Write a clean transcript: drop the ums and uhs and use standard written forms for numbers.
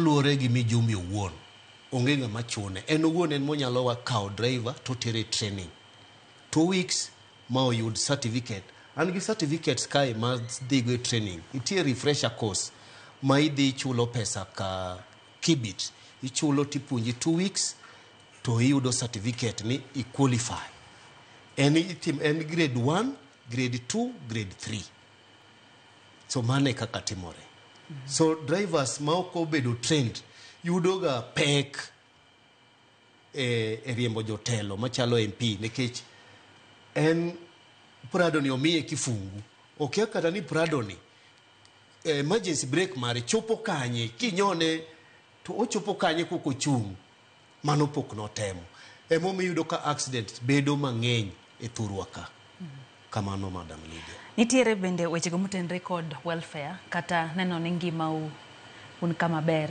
Luwore gi mijumbe owuon. Onge ng'ama chune. En owuon en monyalo wa kawo driver to tere training. 2 weeks ma oyud certificate. An gi certificates kae ma dhigo e training. Nitie refresher course ma idhi ichulo pesa ka kibit. Ichulo tipuonji 2 weeks to iyudo certificate ni i qualify. En itim, en grade 1, grade 2, grade 3. So mano e kaka timore. So drivers ma ok obedo trained yudo ga pek e riembo jotelo machalo MP, nikech en Prado ni omiye kifungu, okia kata ni Prado ni emergency brake mare chopo kanye, kinyone to ochopo kanye kok ochung'. Mano pok notemo. Emomiyo iyudo ka accident bedo mang'eny e thurwa ka. Kamano, Madam Lydia. Nitiere bende wechego motenore kod welfare, kata neno ni ngimau un kama ber.